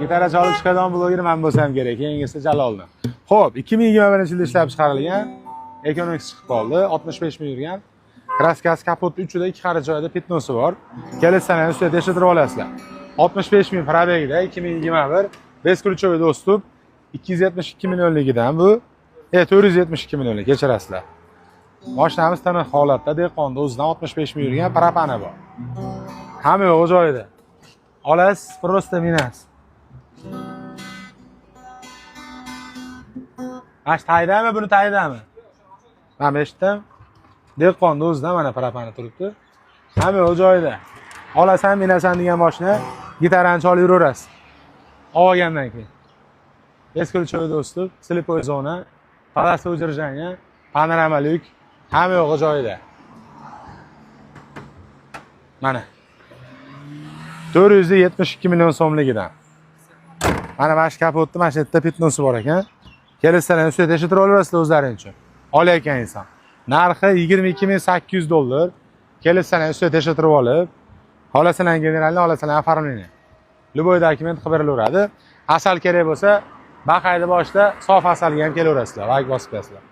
Gitara chalib chiqadigan bloger men bo'lsam kerak, keyingisi Jalolni. Xo'p, 2021-yilda ishlab chiqarilgan, Econox chiqib qoldi, 65 ming yurgan. Kraskasi kapotni uchida ikki xari joyida пятно si bor. Kelsalar ustida tekshirib olasizlar. 65 ming пробег da 2021, бесключевой доступ, 272 millionligidan bu. 472 millionlik, kechirasizlar. Mashinamiz tiniq holatda, dehqonda o'zidan 65 ming yurgan, parapani bor. Hamma yo'g'i joyida. Olasiz, просто minasiz. Mana shu tagidami, buni tagidami? Mana eshitdim. Dehqonni o'zidan mana parapani turibdi. Hamma yo'q joyida. Olasan, minasan degan mashina, gitarani chalib yuraverasiz. Olgandan keyin. Бесключевой доступ, слепой зона, полоса удержания, panorama lyuk, hamma yo'g'i joyida. Mana. 472 million so'mligidan. Mana shu kapotni mana shu yerda пятно si bor ekan. Kelsalar ustida tekshirib olaverasizlar o'zlaring uchun. Olayotgan inson. Narxi 22 800 dollar. Kelsalar ustida tekshirib olib, xohlasalar генеральный, xohlasalar оформление. Любой dokument qilib berilaveradi. Asal kerak bo'lsa, Baqayni boshida sof asalga ham kelaverasizlar, layk bosib qo'yasizlar.